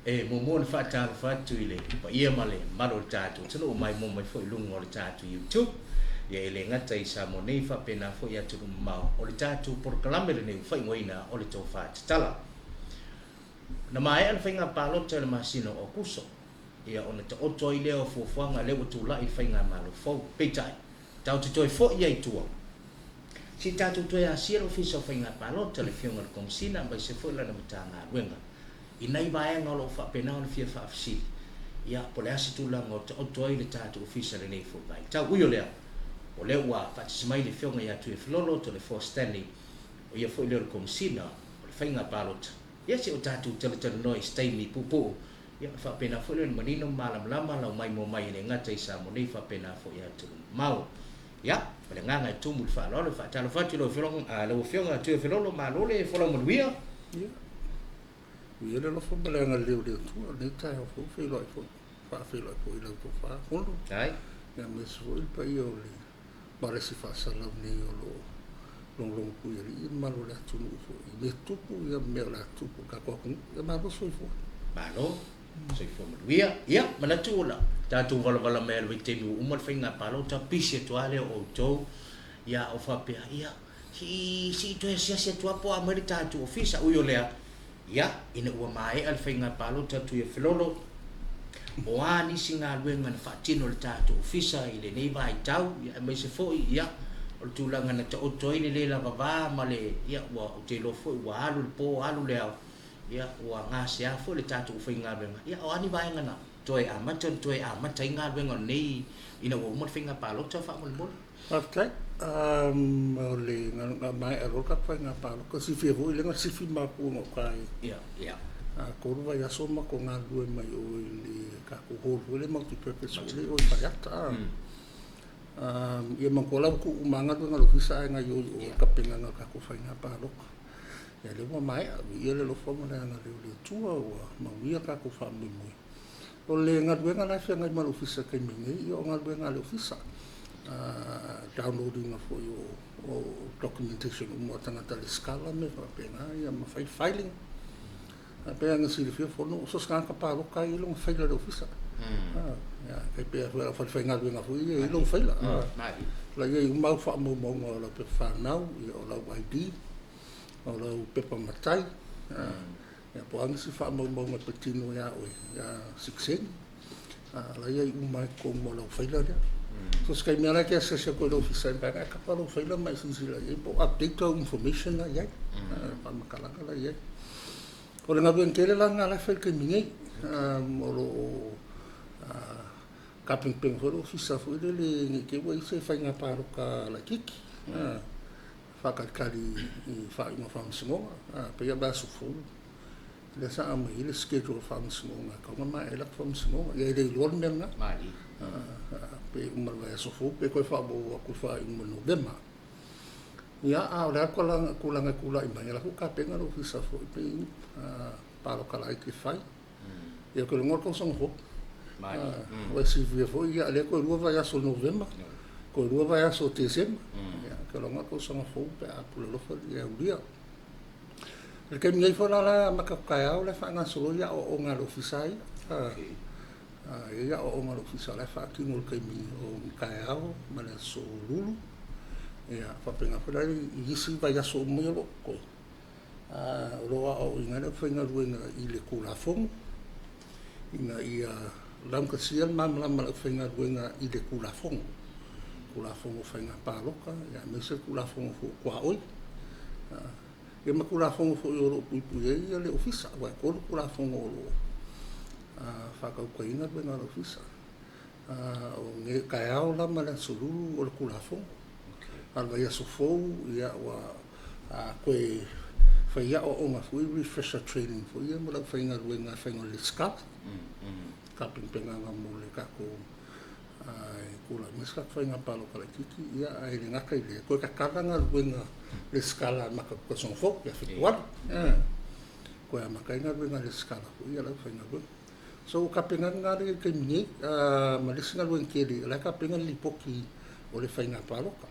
E muamua ona faatalofa atu i le paia ma le mamalu o le tatou atunuu ua maimoa mai foi i luga o le tatou YouTube. Ia e le gata i Samoa nei faapena foi i atunuu mamao. O le tatou polokalame lenei ua faaigoaina o le Tofa Tatala. Na maea le faiga palota i le masina o Aokuso, ia ona taoto ai lea o fuafuaga lea ua tulai le faigamalo fou. Peitai, tatou te toe foi ai i tua, se i tatou toe asia le Ofisa o Faiga Palota, le Afioga i le Komesina aemaise foi lana Matagaluega i nai vaega o lo o faapena ona fia faafesili, ia, po o le a se tulaga o taoto ai le tatou Ofisa i lenei foi vaitau. Ui o lea, o lea ua faatasi mai le Afioga ia Tuiafilolo Toleafoa Stanley, o ia foi lea o le Komesina o le Faiga Palota, ia se i o tatou talatalanoa i se taimi puupuu, ia ona faapena foi lea ona manino ma malamalama lau maimoa mai e le gata i Samoa nei faapena foi i atunuu mamao. Ia, ma le agaga e tumu i le faaaloalo e faatalofa atu i lau Afioga, lau Afioga Tuiafilolo, malo le folau manuia. Ia, viia le alofa ma le agalelei o le Atua i lenei taeao fou, feiloai foi, faafeiloai foi i la outou Fono. Ai. Ia, aemaise foi le paia o le Malesi faasalau nei o lo o logologo pui alii ma mamalu o le atunuu foi i mea tupu ia ma mea o le a tupu i le tatou atunuu. Ia malo soifua. Malo soifua manuia. Ia, manatu ua tatou valavala mai lava i le vaitaimi ua uma le faiga palota, pisi atu lava lea o outou, ia o faapea, ia, se i, se i toe asiasi atu lava po o a mai le tatou ofisa. Ui o lea, Ia, ina ua maea le faiga palota atu ia Felolo, o a nisi galuega na faatino e le tatou Ofisa i lenei vaitau, ia, aemaise foi, ia, o le tulaga na taoto ai le le lava va ma le, ia, ua, ou te iloa foi ua alu le po alu le ao, ia, ua gasea foi le tatou aufaigaluega. Ia, o a ni vaega na toe amata ona toe amata ai galuega o lenei ina ua uma le faiga palota faamolemole? Faafetai. O le na maea loa le tatou faiga palota, silafia foi lea na sifi matou i gauta i 3 vaiaso matou galulue mai o i le tatou hall foi lea multi-purpose foi lea i o i Faleata. Ia manatua la ua tuu uma lava galuega a le ofisa ae gaoioi i o i le tapenaga o le tatou faiga palota. Ia lea ua maea, viia le alofa ma le agalelei o le Atua ua manuia le tatou faamoemoe. O le galuega la e feagai ma le Ofisa i le taimi nei, ia o galuega a le Ofisa, download ina foi o documentation uma a tagata resitala ma mea faapena, ia ma fai filing. E pei ona silafia Fono, so o se tagata palota lava e i ai lona faila i le Ofisa. Ia, e pei lava foi o le falefaigaluega foi ia e i ai lou faila. O la e i ai uma au faamaumauga o lau pepa fanau, o lau ID, o lau pepa matai, Ia, po o a nisi faamaumauga e patino ia oe, ia sitiseni, o la e i ai uma lava i totonu o lau faila lea. So se taimi lava la e te asiasi atu ai i le ofisa e mafai ona e kapa lou faila ma e silasila i ai po o update au information la e i ai, faamatalaga la e i ai. O le galuega tele la lena la e fai i le taimi nei, o lo o tapenapena foi le ofisa foi lele ne i te i ua i ai se faiga palota laitiiti. Faatalitali i faaiuga o faamasinoga, pei lava o le vaiaso fou lea sa aumai ai le schedule o faamasinoga e tatau ona maea ai latou faamasinoga. Ia e le iloa le mea lena, pe uma i le vaiaso fou pe toe faaopoopo atu i le faaiuga o Novema. Ia, a o le a le tulaga e tulai mai, o la e foi ua tapena le ofisa foi pe i ai ni palota laiti e fai. Ia, ou te iloa o le tausaga fou. Ua e silafia foi, ia, lea toe lua vaiaso o Novema, toe lua vaiaso o Tesema. Ia, ou te iloa o le tausaga fou pe a pule alofa le aulia. I le taimi nei foi la, la e amata atu taeao la e faagasolo ai aoaoga a le Ofisa ia. E i ai aoaoga a le Ofisa o la e faatino i le taimi o taeao ma le aso Lulu. Ia, faapena foi la i isi vaiaso uma ia o lo o totoe. O lo o aoaoina ai le aufaigaluega i le Tulafono ina ia laugatasia le malamalama o le aufaigaluega i le Tulafono, Tulafono o Faiga Palota, aemaise le Tulafono foi o Tuaoi, ia ma Tulafono foi o lo o puipui ai le Ofisa, aua e 3 Tulafono o lo o faatautaina galuega a le Ofisa. O taeao la ma le Aso Lulu o le Tulafono. A o le vaiaso fou, ia ua toe fai aoaoga foi, refresher training foi ia mo le aufaigaluega e faiga o le lesitala, tapenapenaga mo le tatou tulai mai se tatou faiga palota laitiiti. Ia, ae le gata i lea, toe tatala galuega lesitala amata atu i le tausaga fou ia Fepuari. Toe amata ai galuega lesitala foi ia a le aufaigaluega. So, o tapenaga lena lea i le taimi nei, ma le isi galuega tele, o la e tapena le lipoti o le faiga palota.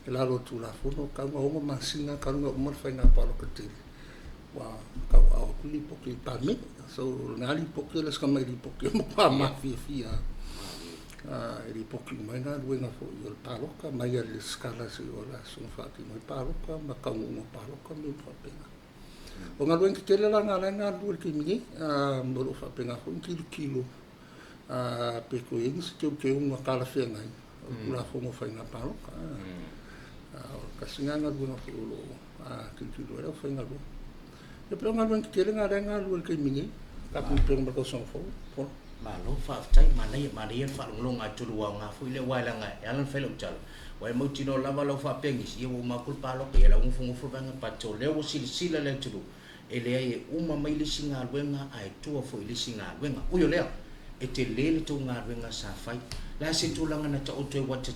I lalo o le Tulafono, e tatau ona 6 masina talu ona uma le faiga palota tele. Ua tauaao atu le lipoti i le Palemene. So, o lena lipoti e le se mai lipoti e matua mafiafia e lipoti uma ai galuega foi o le palota, mai lava i le resitala seia oo i le aso na faatino ai palota ma taunuuga o palota ma mea uma faapena. O galuega tetele la na o la e galulue i le taimi nei, ma o lo o faapena foi ona tilotilo pe toe i ai nisi teuteuga talafeagai o le Tulafono o Faiga Palota. O le tasi lena galuega foi o lo o tilotilo ai le aufaigaluega. E pei o galuega tetele na o lea e galulue i le taimi nei, tapenapena mo le tausaga fou. Malo faafetai, manaia, manaia le faalogologo atu i le aoga foi lea, aua leaga e ala ona fai lau tala, ua e mautinoa lava lau faapea nisi, ia ua uma atu le palota, ia la ua nofonofo le vaega party, o lea ua silasila le atunuu, e leai e uma mai le isi galuega ae tua foi i le isi galuega. Ui o lea, e tele le tou galuega sa fai. O le a se tulaga na taoto ai ua te,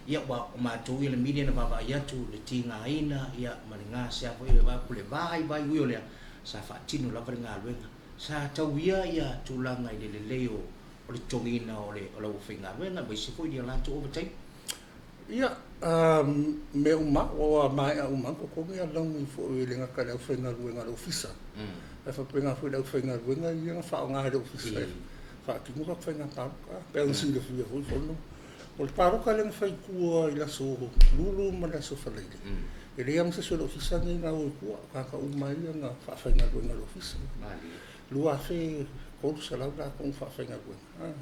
ia ua o matou ia le media na vaavaai atu le tigaina ia ma le gasea foi le va le vaivai, ui o lea, sa faatino lava le galuega. Sa tauia ia tulaga i le lelei o le totogiina o le o le aufaigaluega aemaise foi ia latou ovataimi. Ia, mea uma ua maea uma ona totogi alauni foi e le gata i le aufaigaluega a le Ofisa, ae faapena foi i le aufaigaluega ia na faaaoga e le Ofisa e faatino tatou faiga palota. E pei ona silafia foi Fono, o le palota lea na fai i tua i le aso Lulu ma le aso Faraile, e leai lava ma se isi o le Ofisa lenei na o i tua, o tagata uma ia na faafaigaluega e le Ofisa. 2,300 latou na faafaigaluega.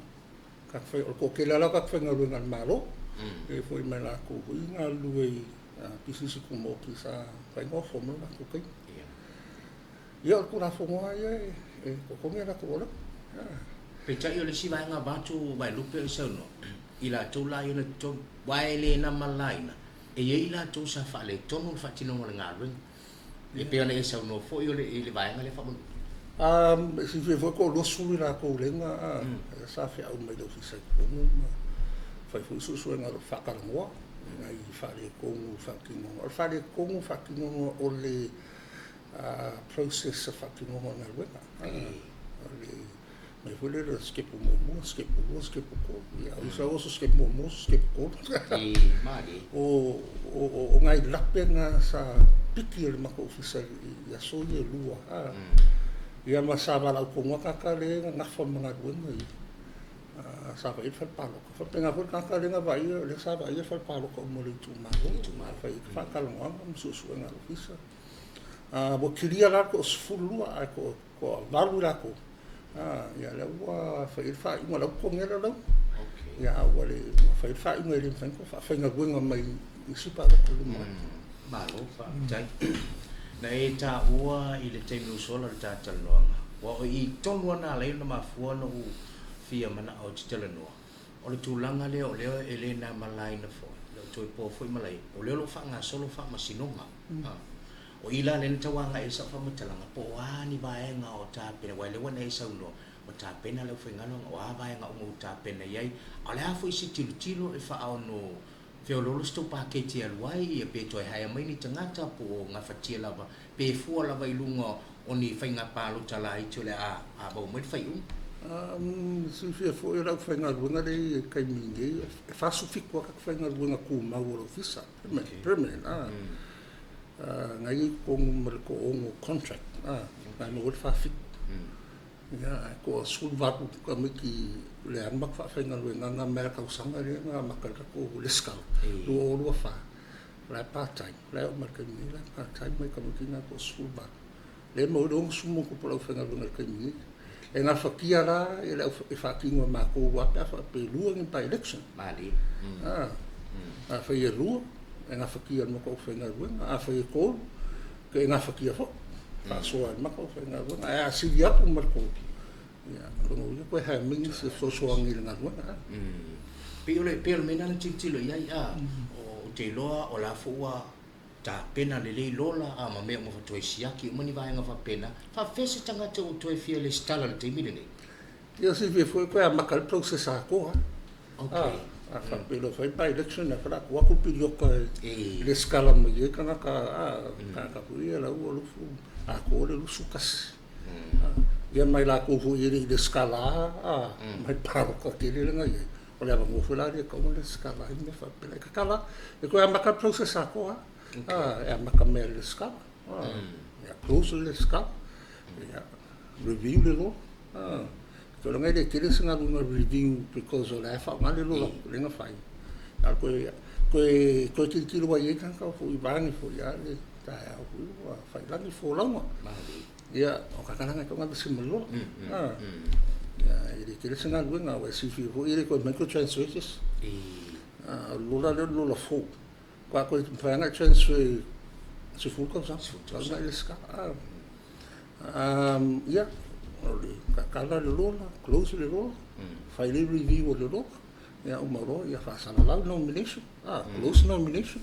O le toatele lava la o tagata faigaluega a le Malo, e foi mai latou foi galulue i pisinisi tumaoti sa fai ona ofo mai lo latou taimi. Ia o le Tulafono lava ia e totogi a latou alauni. Peitai o le isi vaega avatu Vaelupe o saunoa, i latou la ia na totogi, aua e le na malaina, e i ai latou sa faaletonu le faatinoga o le galuega. E pei ona e saunoa foi o le, i le vaega lea faamolemole. E silafia foi ko 20 i latou lea sa feau mai le ofisa i totonu ma fai foi suesuega o lo o faatalanoa nai faaletonu faatinoga. O le faaletonu faatinoga o le process o faatinoga o le galuega. O le mai foi lea o le sitepu muamua, sitepu lua, sitepu tolu. Ia, o isa oso sitepu muamua, sitepu tolu. O nai lape na sa piki e le matou ofisa i aso ia e lua. Ia ma sa valaau tonu lava tagata lea na nafa ma galuega ia. Sa vaaia le fale palota. Faapena foi le tagata lea na vaaia, lea sa vaaia le fale palota uma o le itumalo. Fai ai faatalanoaga ma suesuega a le ofisa. Ua kilia la le toa-12 ae toa-8 i latou. Ia lea ua fai ai le faaiuga, la ua totogi ai le alauni. Ia a ua le fai ai le faaiuga e le mafai ona faafaigaluega mai isi palota i luma. Malo faafetai. Na e taua i le taimi ua sola o le ta talanoaga, aua o i tonu lava na ala ai ona mafua ona ou fia manao ou te talanoa, o le tulaga lea o lea e le na malaina foi, le o toe po foi malaia, o lea o lo o faagasolo faamasinoga. O i la lea na tau agai ai sau faamatalaga, po o a ni vaega o tapena, aua o lea ua na e saunoa, ua tapena le aufaigaluega, o a vaega uma ua tapena i ai, a o le a foi se tilotilo e faaono feoloolo se tou paketi e alu ai, ia pe toe hire mai ni tagata, po o gafatia lava, pe fua lava i luga o ni faiga palota laiti o le a maua mai le faaiuga. Silafia foi o le aufaigaluega lea i le taimi nei, e 47 lava tagata faigaluega tumau o le ofisa, permanent, na i ai totonu ma le toa-6 contract, na e maua ai le 47. Ia, ae toa-18 tamaiti lea na matou faafaigaluega na mai lava tausaga lea na amata ai le tatou resitala, 2024, la e part time, la e oo mai i le taimi nei la e part time nai tamaiti na e toa-18. Lea e maua ai le 60+ o le aufaigaluega i le taimi nei. E gafatia la e le au e faatino e matou lava pe a faapea e lua ni by election. Afai e lua, e gafatia e le matou aufaigaluega, afai e tolu, e gafatia foi. Faasoa e le matou aufaigaluega. Ae a sili atu ma le tolu, ia, lona uiga toe hire mai nisi e fesoasoani i le galuega. Pei o le mea lena na tilotilo i ai, ou te iloa o la foi ua tapena lelei lola a ma mea uma toe siaki uma ni vaega faapena. Faapefea se tagata ua toe fia resitala i le taimi lenei? Ia silafia foi toe amata ai le process atoa. A faapea loa fai by election, ia fala atu piliota e resitala mai ai tagata, tagata foi ia la ua lufu atoa le 21. Ia mai latou foi e le i resitala mai palota tele lea na i ai. O le avanoa foi la lea e tatau ona resitala ai mea faapena. E tatala, e toe amata le process atoa, e amata mai lava i le resitala. Ia, close le lesitala. Ia, review le lola. Tulaga e le tele se galuega review because o la e faaaoga le lola lea na fai. A o le toe tilotilo ai i ai tagata foi vaeane foi a le taeao foi ua faiilagi folauga. Ia, o kakalaga e toga se ma lola. Ia, e le tele se galuega, aua e silafia foi e le toe micro transfer se isi. O le lola lea o le lola fou. Faatoa toe mafai lava ona e transfer i 10 tausaga, talu ona e resitala. Ia, o le tatala le lola, close le lola, fai le review o le lola, ia uma loa, ia faasalalau nomination, close nomination.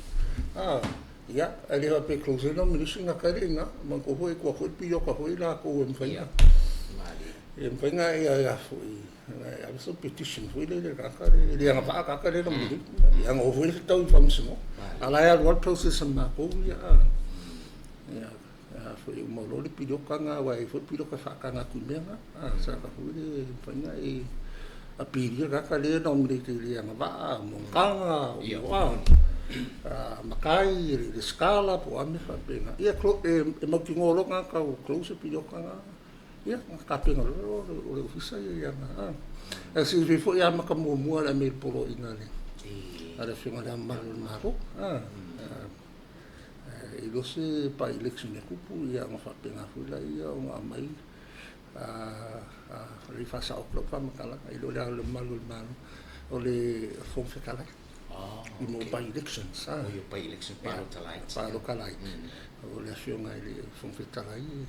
Ia, ae le faapea e close ai nomination gata ai le i ina, manatua foi e tuu atu foi le piriota foi latou e mafai ona e mafai ona e foi ave sau petition foi lele i le tagata lea, e le agavaa tagata lea e nominate, ia ona o foi lea fetau i le faamasinoga. A o la e alu lava le process a matou ia, ia foi uma loa le piriota lena, aua e i ai foi le piriota e faataga atu i mea na, sa ta foi le mafai ona e apilia le tagata lea e nominate e le agavaa, monotaga, matai, e le i resitala po o a mea faapena. Ia e mautinoa loa tagata ua close le piriota lena. Ia, ona tapena loa lea o le ofisa ia i ana. Ae silafia foi e amata muamua le aumai o le poloaiga a le Afioga i Le Ao Mamalu o le Malo. E iloa se by-election e tupu, ia ona faapena foi lea ona aumai le faasao atu lau faamatalaga, i lo Le Ao Mamalu o le Malo, o le Fofoga Fetalai. I mo by-elections. O ia by-election, palota laiti. Palota laiti. O le Afioga i le Fofoga Fetalai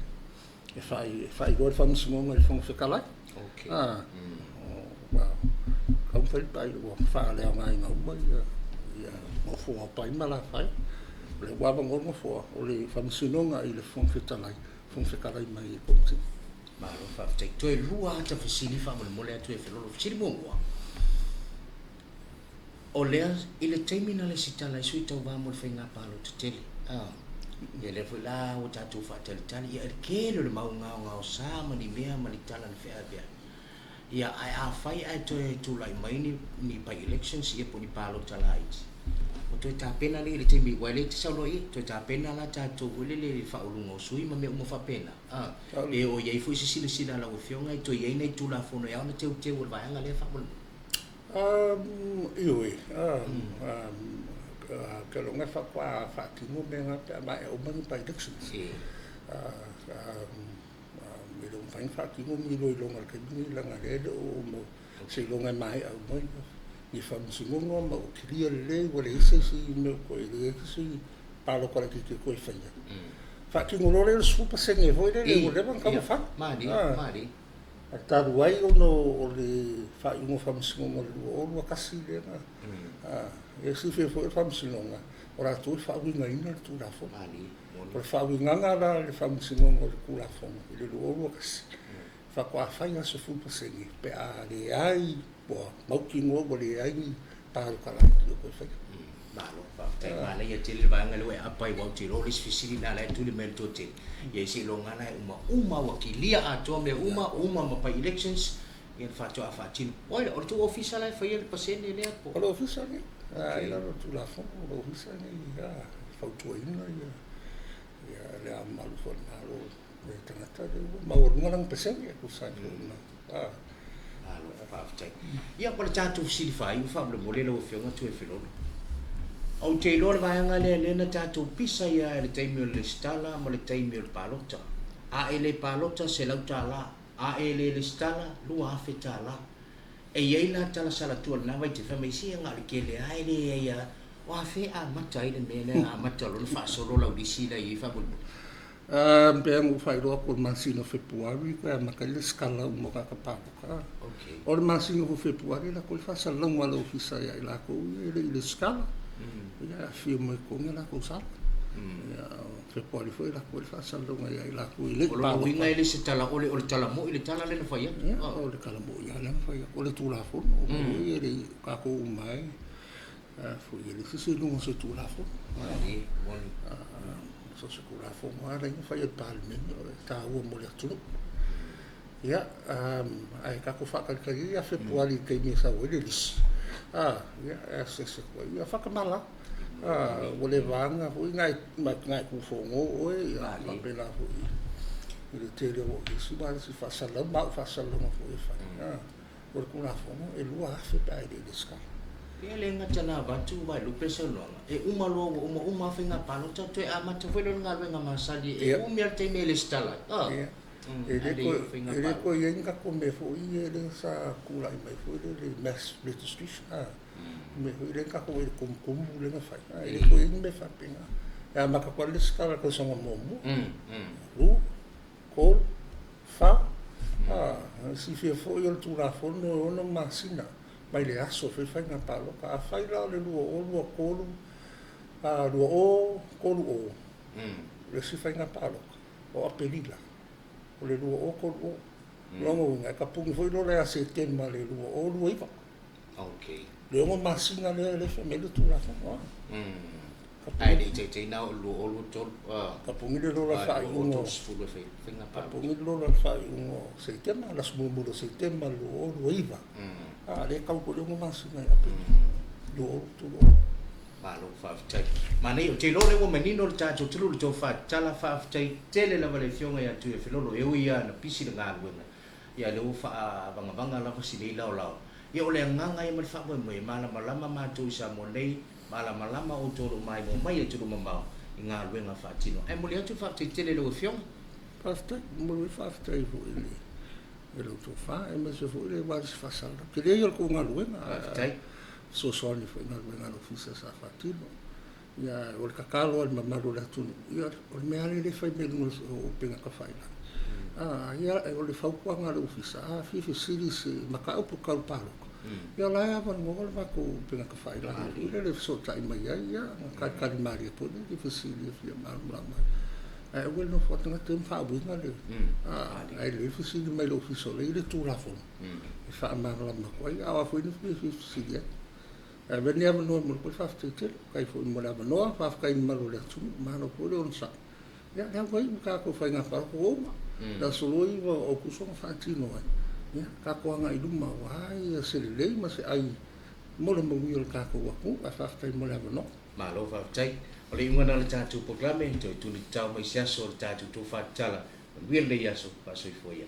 e faailoa le faamasinoga i le Fofoga Fetalai. Okay. Ua taumafai le pai ua faaleaogaina uma ia nofoa o Pai ma Lafai. O lea ua avanoa le nofoa o le faamasinoga i le Fofoga Fetalai, Fofoga Fetalai mai i le Komiti. Malo faafetai. Toe lua ata fesili faamolemole atu e Felolo. Fesili muamua. O lea, i le taimi na lesitala ai sui tauva mo le faiga palota tele, ia lea foi la ua tatou faatalitali, ia e le tele o le mau gaogaosa ma ni mea ma ni tala na feaveai. Ia, ae afai ae toe tulai mai ni, ni by-elections ia po o ni palota laiti, ua toe tapena lea i le taimi, aua e le te saunoa i ai, toe tapena la tatou foi lele i le faauluga o sui ma mea uma faapena, pe o i ai foi se silasila a lau Afioga e toe i ai nai Tulafono e ao ona teuteu o le vaega lea faamolemole. Ioe, ke loga e faatoa faatino mea na pe a maea uma ni by-elections. E le o mafai ona faatino ni iloiloga i le taimi lenei leaga o lea e le o seiloga e maea uma ni faamasinoga ma ua clear lelei ua leai se isi mea o toe leai se isi palota laitiiti e toe faia. Faatino loa lea o le 10% foi lele ua leva ona tatau ona fai. Malie, malie. Ae talu ai ona o le faaiuga o faamasinoga o le 2021 lea na e silafia foi o le faamasinoga o latou e faauigaina le Tulafono. Malie. O le faauigaga la le faamasinoga o le Tulafono i le 2021, faatoa fai lava 10% pe a leai ua mautinoa ua leai ni palota laiti o toe faia. Malo, faafetai. Manaia tele le vaega lea ua e aapa ai, aua ou te iloa o le isi fesili lena la e tuli mai e le toatele. Ia seiloga la e uma uma ua kilia atoa mea uma, uma ma by elections, ia ona faatoa faatino. Oi, o le tou ofisa la e faia le pasene lea po? O le ofisa nei, i lalo o le Tulafono, o le ofisa nei e fautuaina ia le Ao Mamalu foi o le Malo le tagata lea ua maualuga lana pasene e tusa ai foi ma Malo, faafetai. Ia, ma le tatou fesili faaiu faamolemole lau Afioga Tuifelolo. Ou te iloa le vaega lea lea na tatou pisa ai lava i le taimi o le lesitala ma le taimi o le palota. A e le palota, $100. A e le lesitala, $2,000. E i ai la tala salatua i lena vaitaimi, fai mai, se na o le tele lava e leai lava. O afea e amata ai le mea lea, amata loa ona faasolo lau lisi la e i ai faamolemole? Pe ona ou faailoa atu o le masina o Fepuari toe amata ai le lesitala uma o tagata palota. O le masina o Fepuari la toe faasalalauga a le ofisa ia i latou ia e le i lesitala. Ia afifio mai totogi a latou sala. Ia o Fepuari foi la toe faasalalauga ia i latou e le i O lona uiga e le se tala ole, o le tala moi le tala lea na fai atu. Ia, o le tala moi lava lea na fai atu. O le Tulafono, o e le i tatou uma e foi e leai se isi i luga o se Tulafono. Malie, moni. So se Tulafono lava lea na fai e le Palemene o le taua mo le atunuu. Ia, ae tatou faatalitali ia Fepuari i le taimi e sau ai le lisi. Ia, e asiasi atu ai. Ia, faatamala. Ua le vaga foi na e tufono oe, ia faapena foi i le tele o isi ma isi faasalalau ma au faasalalauga foi e fai. O le Tulafono e 2,000 pe a e le i resitala. Ia le gata na avatu Vaelupe saunoaga, e uma loa ua uma uma lava faiga palota toe amata foi lea o le galuega masani e umi lava le taimi e resitala ai. E le toe i ai ni tatou mea foi ia lea sa tulai mai foi lele i mass registration, mea foi lea na tatou vaai i le tumutumu lea na fai, e le toe i ai ni mea faapena. E amata atu lava le resitala i le tausaga muamua, 2, 3, 4. Silafia foi o le Tulafono e 6 masina mai le aso e fai ai faiga palota. Afai la o le 2023, 2030 le isi faiga palota, o Aperila o le 2030. O lona uiga, e tapuni foi lola ia Setema le 2029. Le 6 masina lea e fai mai le Tulafono. Ae le i taitai na oo i le 2023. Tapuni le lola faaiuga tapuni le lola faaiuga o Setema, le aso mulimuli o Setema 2029. Lea e tau atu ai le 6 masina ia Aperila 2030. Malo faafetai. Manaia, ou te iloa o lea ua manino le tatou atunuu i le tofa tatala. Faafetai tele lava i le Afioga ia Tuiafelolo, e ui lava ina pisi le galuega, ia lea ua faavagavaga lava si nei laolao. Ia o le agaga ia ma le faamoemoe, e malamalama matou i Samoa nei, malamalama outou o lo o maimoa mai i atunuu mamao i galuega faatino. Ae momoli atu le faafetai tele i lau Afioga. Faafetai, momoli le faafetai foi i lau tofa, aemaise foi le uaea faasalalau. Tele ia o le tou galuega. Faafetai. Fesoasoani foi i galuega a le Ofisa sa faatino. Ia, o le tatalo a le mamalu o le atunuu, ia, o le mea lava lea e fai mai i luga o upega tafailagi. Ia, o le fautuaga a le Ofisa, a fia fesili i se mataupu tau palota, ia o la e avanoa le matou upega tafailagi foi lele e fesootai mai ai, ia, na talitali malie atu ai le fesili e fia malamalama ai. Ae aua le nofo atu tagata ma faauiga le, ae lelei fesili mai le Ofisa o lea e i ai le Tulafono e faamalamalama atu ai, a o a foi ni mea e fia fesili ai. Ae avea lenei avanoa e momoli atu ai le faafetai tele, faafetai foi mo le avanoa, faafetai i le mamalu o le atunuu, malo foi le onosai. Ia, lea ua iu le tatou faiga palota ua uma, le aso 29 o Aokuso na faatino ai. Ia, tatou agai i luma aua ia se lelei ma se ai mo le manuia o le tatou atunuu, ae faafetai mo le avanoa. Malo faafetai. O le iuga lena o le tatou polokalame, toe tuli tatao mai se aso o le tatou tofa tatala. Manuia lenei aso, faasoifua ia.